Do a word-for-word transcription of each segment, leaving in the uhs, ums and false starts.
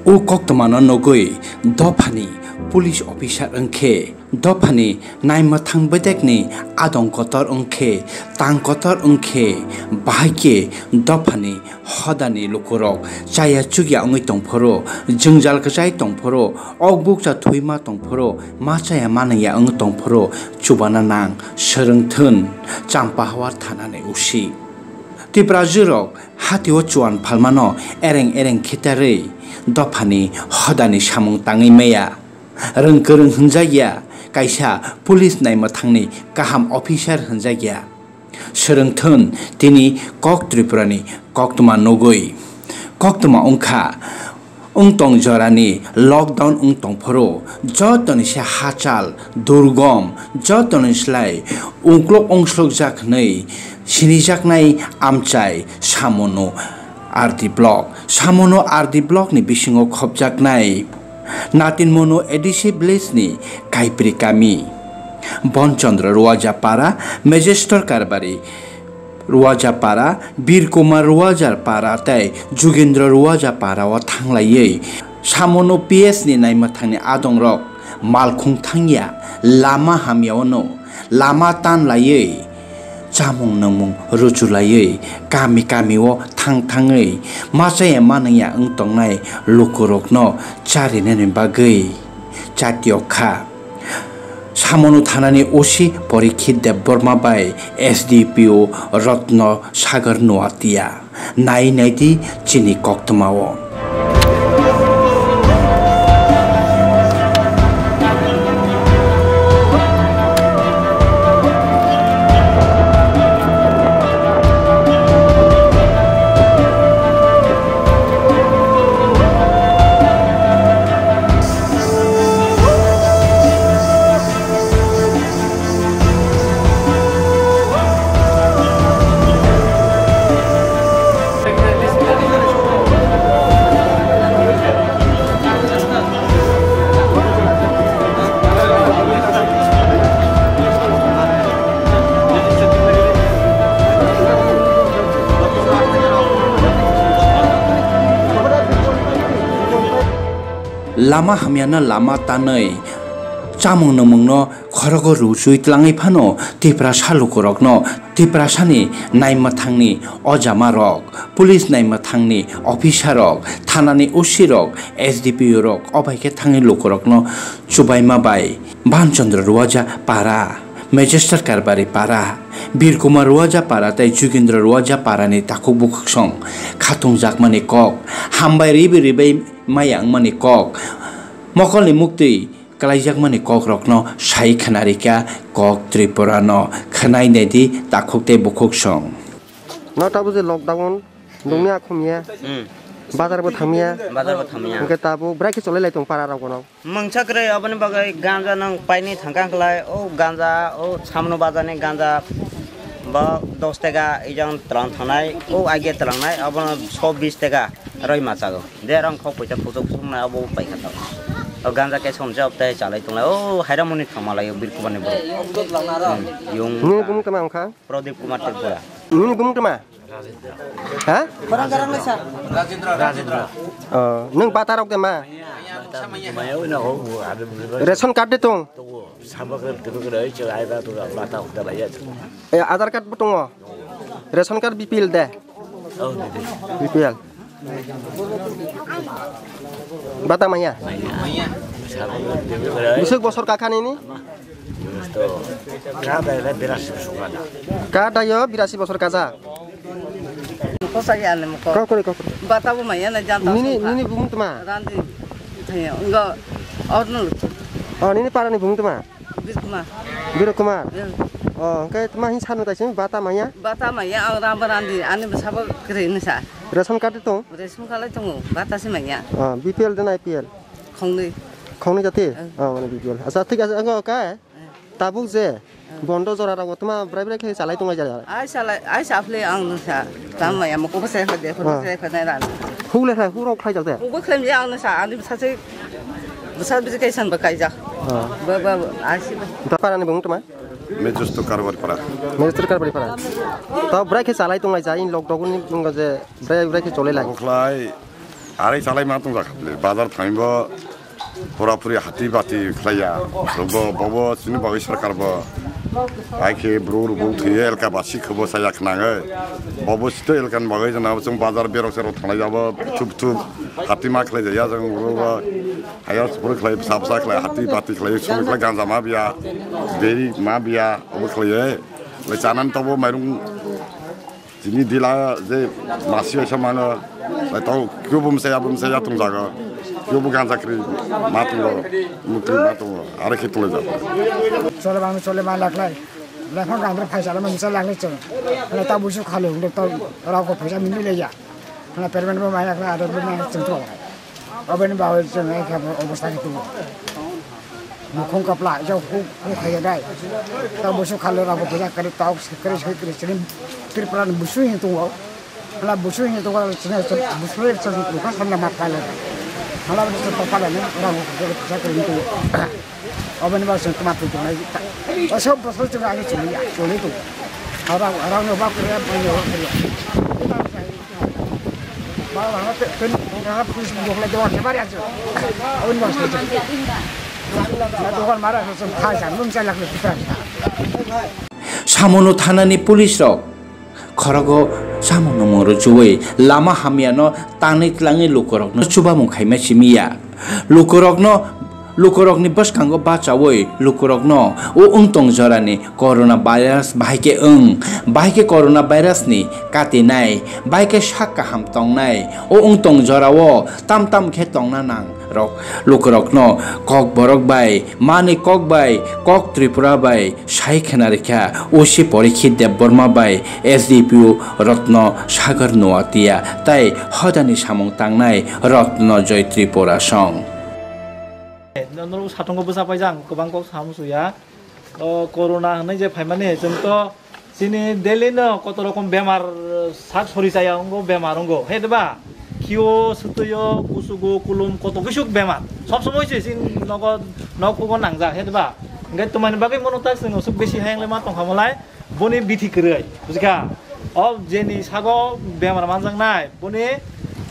O koktwmano nugwi dophani police officer wngkhe, dophani naimwthang bedekni adong kotor wngkhe, tang kotor wngkhe, bahai khe dophani hodani lukurok chaya chukya wngwi tongphuru, jwngjal kwchai tongphuru, ok bukcha thwima tongphuru, ma chaya ma nangya wngwi tongphuru, chubana nang swrwngthun, Champahawar thanani O C. Tiprajwrok hatio chuan phalmano ereng ereng khitarwi dophani hodani samung tangwi maya. Rwng kwrwng hwnjakya, kaisa police naimwthangni kaham officer hwnjakya. Swrwngthun tini kok Tripurani koktwma nugwi. Koktwma wngkha, wng tong jorani lockdown wng tongphuru, jotoni se hachal, durgom, jotoni slai uklok wngslokjak hwnwi sinijaknai amchai Samonu R D block. Samonu R D block ni bisingo khopjaknai Natin Monu A D C village ni Kaipri kami. Bon Chandra Ruwaja para, Magister Karbari Ruwaja para, Bir Kumar Ruwaja para tei Jugendra Ruwaja para o thanglaiwi Samonu P S ni naimwthangni adongrok malkhung thangya, lama hamya o no lama tan laiwi, chamung nungmung ruchulaiwi, kami kami o thang thangwi, machaya manungya wng tongnai lukurokno charinani bagwi chatiyok kha. Samonu thanani O C Porikhit Debbarma bai S D P O Rotno Sagar Noatia. Nai naidi chini koktwmao. Lama hamyano lama tanwi, chamung nwngmungno khorogo ruchwi tlangwi phano Tiprasa lukurokno Tiprasani naimwthangni ojamarok, police naimwthangni officerrok, thanani O C rok, S D P O rok obaikhe thangwi lukurokno chubaima bai Ban Chandra Ruwaja para, Magister Karbari para, Bir Kumar Ruwaja para tei Jugendra Ruwaja parani takhuk bukhuksong khatungjakmani kok, hambai ribai ribai maya wngmani kok, mokolni muktwi kwlaijakmani kokrokno sai khwnarikha kok Tripurano. Khwnai naidi takhuk tei bukhuksong. No tabuk je lockdown, nungni akhumya, Hmm. Bazar bo thangmya, Bazar bo thangmya. Hwnkhe tabuk bwrai khe cholai lai tong para rok no. Mungsa kwrwi aboni bagwi ganja nang paini thangkang khlai, o ganja, o Samnu bazarni ganja bo dos teka ijang twlang thangnai, o aige tlangnai, abono so bis teka roi machago. De rang khok poisa khusuk khusuk nai abo pai kha tong. O ganja khe somse obte chalai tonglai, o Hairamoni thangma lai o Bir Kumar ni borok. Hmm, yung Nini bumung tama wngkha? Pradip Kumar Tripura. Nini bumung tama? Ha? Rajendra. Rajendra. Oh, nwng bata rok de ma? Ration card de tong? Eh, Aadhaar card bo tongo? Ration card B P L de? B P L. Bata maya? Bisik bosor kakha nini? Ka dai le birasi bosor kaja. Ka dai yo birasi bosor kaja. Kosai ani moko. Kau kori, kau kori. Bata bo maya na janta. Nini, nini bumung tama? Randi. Enggak. Orno. Oh, nini parani bumung tama? Bir Kumar. Bir Kumar? Hmm. Oh, hwnkhe tama hin sanu taising bata maya? Bata maya, ang ramba randi, ani bwsabo kwrwi hinwi sa. Ration card tong? Ration card lai tongo, bata se maya. Ah, B P L de na A P L? Khongnwi. Khongnwi jati? Hmm. Oh, mane B P L. Acha, thik ache, ang khe. Hmm. Tabuk je, Hmm. Bondo jora rogo tama brai brai khe chalai tonglai jara. Ai chalai, ai chaphli ang nung sa. Tamo ya moko bwsai kha de, Ah. Bwsai kha nai ran. Huk le kha, huk rok khlai jak de. Huk bo khlai ya ang nung sa, ani bwsa se, bwsa bwsa kai san ba kai jak. Ah. Ba, ba, ba, asi ba. Da para ni bung tama? Mejosto Karbari para. Mejosto Karbari para. Tao brai khe chalai tonglai ja in lockdown ni bung je brai brai khe cholai lai. Oklai Ari salai ma tong jak bazar thangbo pura puri hati bati khlaiya. Rogo bobo sini bagwi sarkar bo. Ai khe bro rogo thwiye elka basi khobo saya khnangai. Bobo sito elkan bagwi jana chung bazar berok sero thanglai jabo thup thup hati ma khlai jaya jang rogo. Haya supur khlai bsa bsa khlai hati bati khlai sumi khlai ganja ma biya. Beri ma biya obo khlaiye. Lai chanan tobo mairung Chini dila je masi oisa mano, lai tau kyobo msaya bo msaya tong jago, kyobo ganja kri ma tongo, mukri ma tongo, are khe tole jago. Chole bang chole ma laklai, lai phang gandra phai sala ma misa laklai chong, lai tau busu khalo hung tau rao ko phaisa mini le ya, lai permen bo ma laklai ador bo ma chong to, obeni bawe chong ai kha obostha khe tongo. Mukhung kapla, jao huk, huk hai dai. Ta busu khalo rabo puja kari tau, kari soi kari sini Tripura ni busu hin tungo. Hala busu hin tungo, sini busu hin tungo, buka sana mat kale. Hala busu to pala ni, rabo puja kari tungo. Obani ba sen tama tu tungo. Oso busu tungo ani chuli ya, chuli tu. Hala, hala no ba kare, ba no kare. Samono thanani police rok khorogo samung nungmung rwchugwi lama hamyano tangwi tlangwi lukurokno chubamung khaima simi ya. Lukurokno, lukurokni bwskango bachaui lukurokno o wngtong jorani corona virus bahai khe wng, bahai khe corona virus ni katinai, bahai khe sak kaham tongnai, o wngtong jorao tam tam khe tongna nang rok, lukurokno Kokborok bai, Manikok bai, Kok Tripura bai sai khna rikha, O C Porikhi Debbarma bai S D P O Rotno Sagar Noatia tai hodani samung tangnai Rotno Joy Tripura song. Norok satungo bwsa paijak ang kwbang kok samu suya. O corona hwnwi je phaimani, chwng to chini daily no koto rokom bemar sak sori chaya wngo, bemar wngo, he de ba? Khio, swtwio, kuchugo, kulum, koto kisa bemar. Sob somoi se chini nogo, nok hugo nangjak, he de ba? Hwnkhe twmani bagwi mono tak chwng aswk bisi hayang le ma tongkha malai, boni bithi kwrwi, bujikha? O jeni sago bemar manjaknai, boni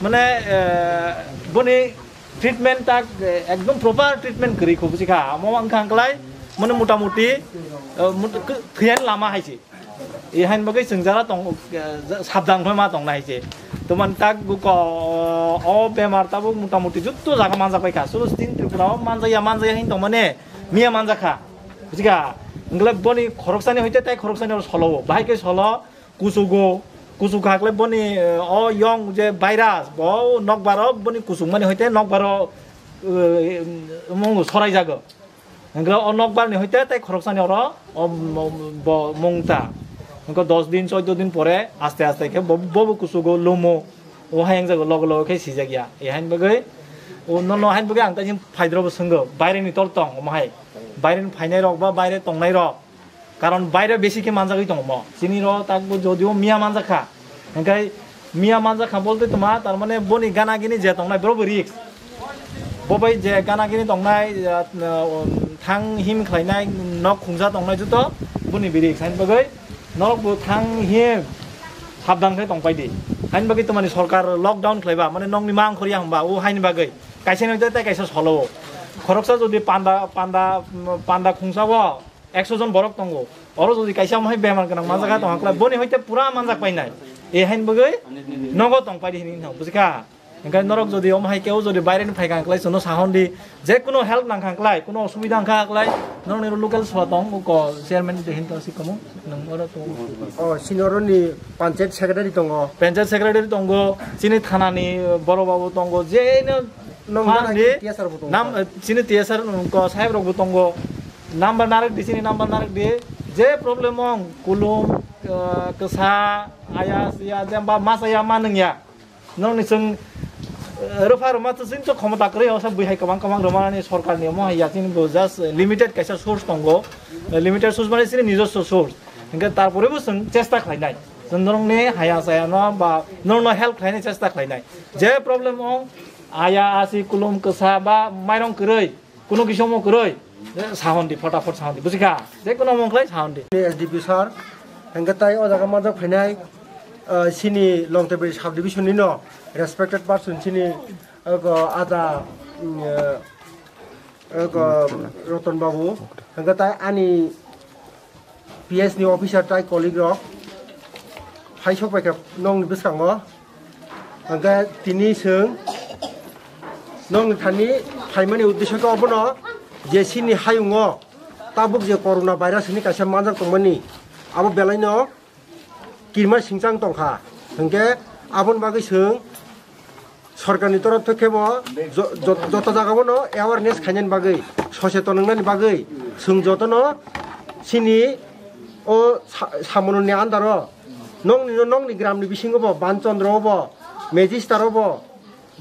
mane, eh, boni treatment tak, eh, ekdom proper treatment kwrwi kho, bujikha? Amo wngkha hwnkhlai, mane, mota moti, eh, mot-, kw-, thwiyan lama hai se. E hain bagwi chwng jara tong, eh, ja-, sabdan khlai ma tong nai se. Tomani tak buko, o bemar tabuk mota moti jutto jaga manjak bai kha. Suru sting Tripura o manjaya, manjaya hin tong mane, miya manjak kha, bujikha? Wngkhlai boni khoroksani hoite tai khoroksani oro solo o. Bahai khe solo, kuchugo, kuchuk hakle boni, eh, o yong je virus, bo nokbaro boni kuchuk mani hoite nokbaro, eh, mung sorai jago. Hingkhe o nokbar ni hoite tei khoroksani oro o mo-, bo mungta. Hingkhe dos din, choido din pore aste aste khe bo, bobo kuchugo lumo. O hai wngjago logo logo khe sijak ya. E hain bagwi, o no, no hain bagwi ang tei phaidrobo swngo. Baire ni tor tong omo hai. Baire ni phainai rok ba baire tongnai rok. Karon baire besi khe manjagwi tongo mo. Chini ro takbo jodio miya manjakha. Hingkhe miya manjakha bolte toma, tar mane boni gana gini je tongnai boro bo risk. Bo bai je gana gini tongnai, ah, um, thang him khlainai, nok khungsa tongnai joto boni bi risk. Hain bagwi norok bo thang him sabdan khe tongpai di. Hain bagwi tomani sorkar lockdown khlaiba, mane nokni mang khoriya hwnba, o haini bagwi. Kaisa ni tei kaisa solo o. Khoroksa jodi panda, panda, panda khungsa o, ekso jon borok tongo. Oro jodi kaisa omo hai bemar gwnang manjak kha tong khlai, boni hoite pura manjak painai. E hain bagwi nogo tong paidi hinwi thang, bujikha? Hingkhe norok jodi omo hai keu jodi baire ni phai kha khlai, chwngno sahon di, je kuno help nang kha khlai, kuno osubida wng kha khlai, norok ni local sua tong, uko chairman de hinto si komo, nwng oro tongo. O, sini oro ni panchayat secretary tongo. Panchayat secretary tongo, chini thana ni borok babu tongo, je no Nong phan gana di, T S R bo tongo. Nam, chini T S R ko sahib rok bo tongo. Number narwk di, chini number narwk di. Je problem ong, kulum, eh, kwsa, aya, siya, jemba, masa ya, ma nung ya. Nong ni chwng, eh, rwpha rwma chwng to khomota kwrwi, osa bwihai kwbang kwbang rwmani sorkar ni omo hai ya, chini bo just limited kaisa source tongo. Eh, limited source mane chini nijoswo source. Hingke tarpore bo chwng chesta khlainai. Chwng norokni haya chaya no ba norokno help khlainai chesta khlainai. Je problem ong, aya, asi, kulum, kwsa ba mairong kwrwi, kuno kisomo kwrwi, eh, sahon di, photafot sahon di, bujikha? Je kuno mung khlai sahon di. S D P sir, hingke tai o jaga manjak phainai, Ah, chini Longtebri subdivision ni no respected person chini, ah, go ada, mm, ah, ah, go Roton Babu, hingke tai ani P S ni officer tai colleague rok hai sok bai khe nong ni bwskango, hingke tini chwng nong ni thani phaimani uddesho khe obono je chini hayungo tabuk je corona virus hini kaisa manjak tongmani abo belai no kirma singchang tongkha, hingke aboni bagwi chwng sorkarni torop thok khe bo jo-, jo-, joto jagao no awareness khainani bagwi, soseton wngnani bagwi chwng jotono chini o sa-, samununi andaro nongni, nongni gramni bisingo bo Ban Chandra obo, Magister obo,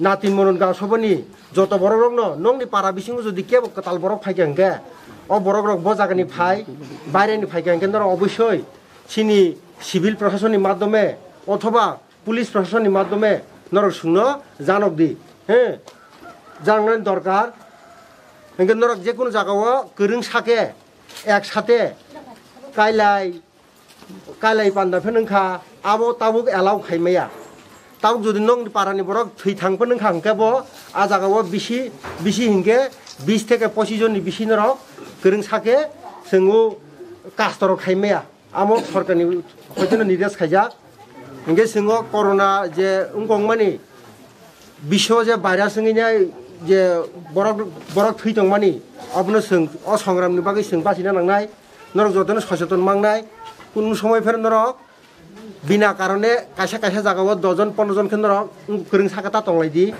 Natin Monon Gasobani joto borok rokno nongni para bisingo jodi kebo kwtal borok phaikha hwnkhe, o borok rok bo jagani phai, baireni phaikha hwnkhe norok obosoi chini civil proshasonni madhyome othoba police proshasonni madhyome norok chwngno janok di, he, janoknani dorkar. Hwnkhe norok jekunu jagao kwrwng sakhe, ek sate kailai, kailai panda pheno wngkha, abo tabuk allow khaimaya. Tabuk jodi nokni parani borok thwi thang phano wngkha hwnkhe bo a jagao bisi, bisi hinkhe bis theke pochis jonni bisi norok kwrwng sakhe chwng o kastorok khaimaya. Amo sorkarni hoiteno nides khaijak. Hingke chwng o corona je wngkokmani, bisho je virus wngwi nai je borok, borok thwi tongmani, abono chwng o songramni bagwi chwng bachina nangnai. Norok jotono soseton mangnai. Kunu somoi phero norok bina karone kaisa kaisa jagao dojon pondro jon khe norok kwrwng sakhe ta tonglai di.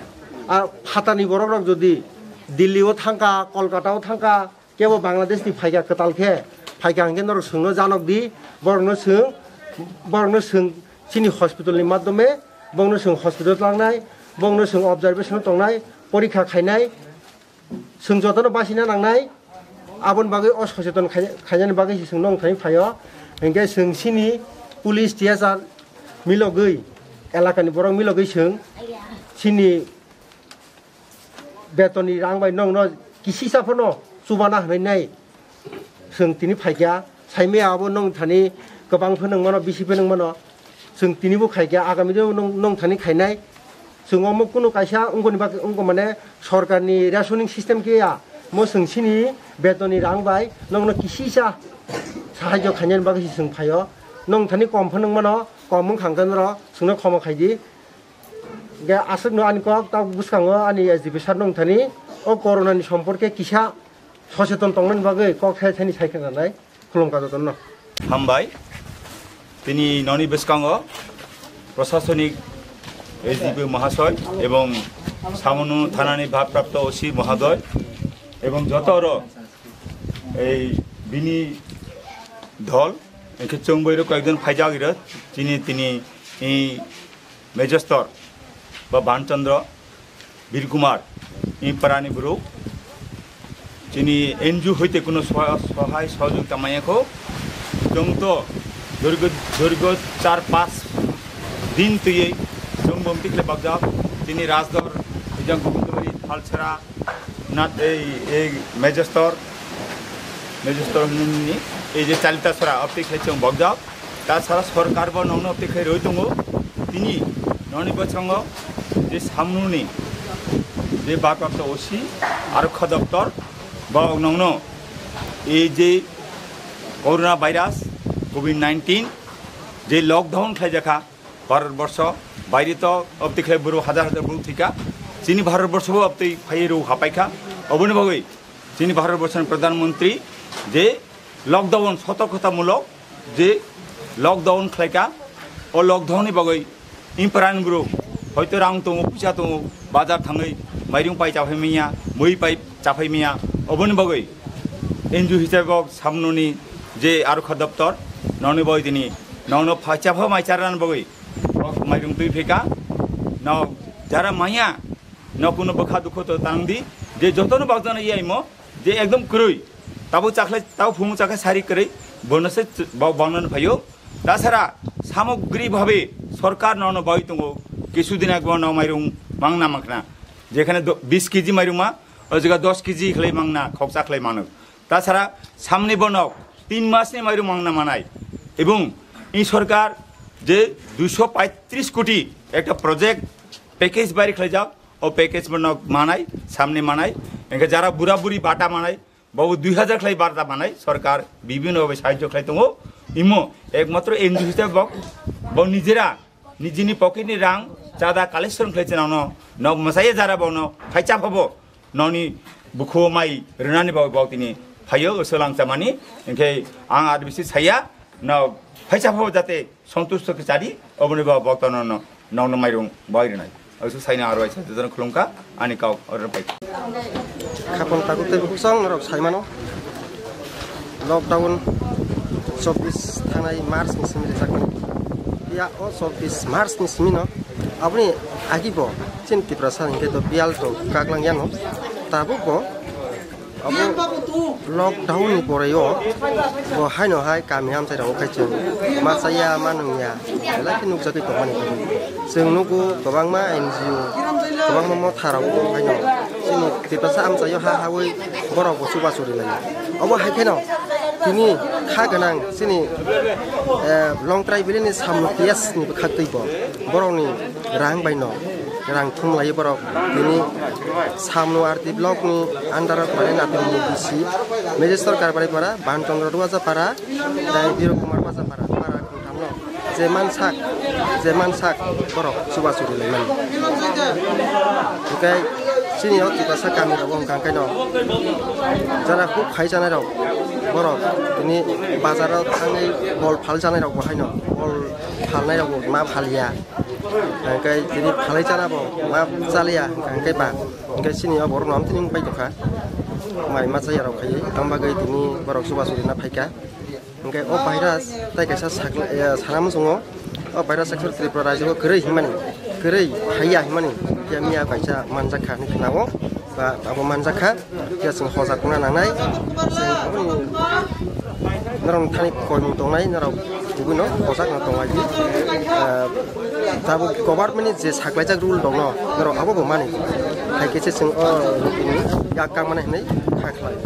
Ar phatani borok rok jodi Delhi o thangkha, Kolkata o thangkha, kebo Bangladesh ni phaikha kwtal khe, phaikha hwnkhe norok chwngno janok di, borokno chwng, borokno chwng chini hospital ni madhyome, bongno chwng hospital tlangnai, bongno chwng observation o tongnai, porikha khainai, chwng jotono bachina nangnai, aboni bagwi o soseton khai-, khainani bagwi se chwng nong thani phaio, hwnkhe chwng chini police T S R milogwi, elakani borok milogwi chwng chini betonni rang bai nongno kisisa phano chubana hwnwi nai chwng tini phaikha. Saimaya abo nong thani kwbang phano wngmano, bisi phano wngmano. Chwng tini bo khaikha, agami de nong, nong thani khainai. Chwng omo kunu kaisa wngkoni bagwi wngkha mane sorkarni rationing system khe ya. Mo chwng chini betonni rang bai nongno kisisa sahajyo khainani bagwi se chwng phaio. Nong thani kom phano wngmano, kom wngkha hwnkhe norok chwngno khomo khaidi. Hingke aswkno ani kok tak bwskango ani S D P sir nong thani o corona ni somporke kisa soseton tongnani bagwi kok sai thani sai khna nai khulum ka jotono. Hambai. Tini noni bwskango prosasonik S D P mahasoy ebong Samunu thanani bhabprapto O C mohodoy ebong joto aro ei bini dol, hingke chwng boiro koyekjon phaijak iro, chini, tini, i, Major Store ba Ban Chandra, Bir Kumar, i parani borok, chini N G O hoite kuno soha-, sohai sohojogita manya kho, chwng to dorgo, dorgo char panch din twiwi chwng bomti khle bakjak, chini Rajdor, ejang Gobindobari, Thalsara, Nat ei, ei Major Store, Major Store hwnwi nini ei je Chalita Sora, opti khai chwng bokjak. Ta sara sorkar bo nongno opti khai rwi tongo. Tini noni bosongo je samnuni je bharprapto O C, arokha doptor, bo nongno ei je corona virus, covid nineteen, je lockdown khlaijakha, Bharat borsho baire to obtwi khlai buru hajar hajar buru thika. Chini Bharat borsho bo obtwi phaiwi rw hapaikha. Oboni bagwi chini Bharat borsho ni Pradhan Mantri je lockdown, sotorkota mulok je lockdown khlaika, o lockdown ni bagwi imprani buru hoito rang tongo, puisa tongo, bazar thangwi mairung pai chaphai manya, mui pai chaphai manya. Oboni bagwi N G O hisabe bo samnoni je arokha doptor noni bagwi tini nongno pha-, chapha mai charnani bagwi kok mairung twi phika. No jara manya, no kuno bwkha dukho to tang di, je jotono bakjana yaimo, je ekdom kwrwi. Tabo chakhlai, tabo phungo chakhlai sari kwrwi, bono se ch-, ba-, bangnani phaio. Tasara samogri bhabe sorkar nono bai tongo, kisu din ago no mairung mangna mangna. Jekhane do-, bis kg mairung ma, o jaga dos kg khlai mangna, khoksa khlai mano. Tasara samni bonok tin masni mairung mangna manai. Ebong i sorkar je duiso paitris koti ekta project package bari khlaijak, o package bono manai, samni manai, engkhe jara bura buri bata manai, bobo dui hajar khlai bata manai, sorkar bibhinno bhabe sahajyo khlai tongo, imo ekmatro N G O hisabe bo, bo nijera, nijini pocket ni rang, chada collection khlai chenano, nok masaya jara bono, phaicha phabo, noni bukhu mai rwnani bo, bo tini phaio, swlang chamani, engkhe ang ar bisi saya, no phaicha phabo jate, Santusto khe chadi, oboni bo bokto no, no, nokno mairung bai rwnai. Asu saina aro aisa jotono khulumkha, ani kau oro pai. Khapang takhuk tei bukhuk song norok saimano. Lockdown chobbish thanai March ni simi rijak mani. Ya o chobbish March ni simi no. Aboni agi bo chin Tiprasa hingke to biyal to kaklang yano. Tabuk bo Abo lockdown ni poreo bo haino hai kami hamchai rok khai chwng ma chaya ma nungya belai khe nukjagwi tongmani. Chwng nugo kwbangma N G O, kwbangma motha rok bo haino chini Tiprasa amchaio ha hawi borok bo chubachu rilai. Obo hai kheno tini kha gwnang chini, eh, Longtrai valley ni samno P S ni bwkhak twi bo borokni rang bai no rang thum lai borok tini samno R T block ni under o tongnai Nathurmoni B C, Mejor Sorkar Baripara, Ban Chandra Duaja para, tei Biro Kumar Baja para, para khungthamno je mansak, je mansak borok chubachu rilai mani. Hingke chini o Tiprasa kami rogo hingka hingke no jara huk khai chanai rok borok tini bazar o thangwi bol phal chanai rok bo haino bol phalnai rok bo ma phal ya. Hingke tini phalai chana bo ma chaliya hingke ba hingke chini o borok no amtini wng pai tongkha mai ma chaya rok khai tamo bagwi tini borok chubachu rina phaikha. Hingke o virus tai kaisa sakla, eh, sana muchungo o virus saksa Tripura rajyo o kwrwi hinmani kwrwi haiya hinmani ya miya kaisa manjakha hinwi khwnao ba abo manjakha. Phiya chwng hojak wngna nangnai. Chwng aboni norok thani koimung tongnai, norok tubuino hojak no tonglai di. Ah, tabuk government ni je saklaijak rule rok no norok abo bo mani. Hai khe se chwng o rukuni yak kang mani hinwi kha khlai.